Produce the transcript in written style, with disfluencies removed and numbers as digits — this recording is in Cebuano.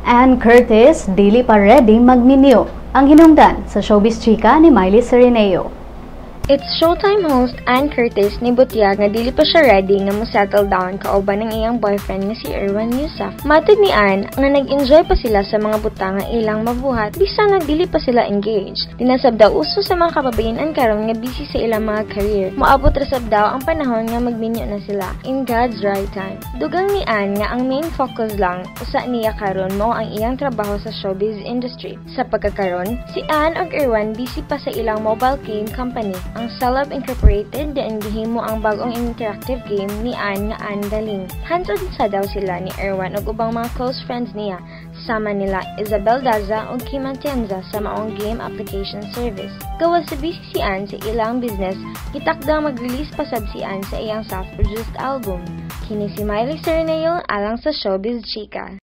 Anne Curtis, dili pa ready magminyo. Ang hinungdan sa Showbiz Chika ni Miley Sereneo. It's Showtime host Anne Curtis nibutyag nga dili pa siya ready nga mo settle down kauban ng iyang boyfriend nga si Erwan Heussaff. Matod ni Anne nga nag-enjoy pa sila sa mga butang nga ilang mabuhat bisan nga dili pa sila engaged. Di na sab daw uso sa mga kababayen-an karon nga busy sa ilang mga career. Moabot ra sab daw ang panahon nga magminyo na sila in God's right time. Dugang ni Anne nga ang main focus lang usa niya karon mao ang iyang trabaho sa showbiz industry. Sa pagkakaron, si Anne ug Erwan busy pa sa ilang mobile game company, ang Celeb Incorporated, diin gihimo ang bag-ong interactive game ni Anne nga Anne Galing. Hands-on sa daw sila ni Erwan ug ubang mga close friends niya sama nila Isabel Daza ug Kim Atienza sa maong game application service. Gawas sa busy si Anne sa ilang business, gitakdang mag-release pa sab si Anne sa iyang self-produced album. Kini si Miley Sereneo alang sa Showbiz Chika.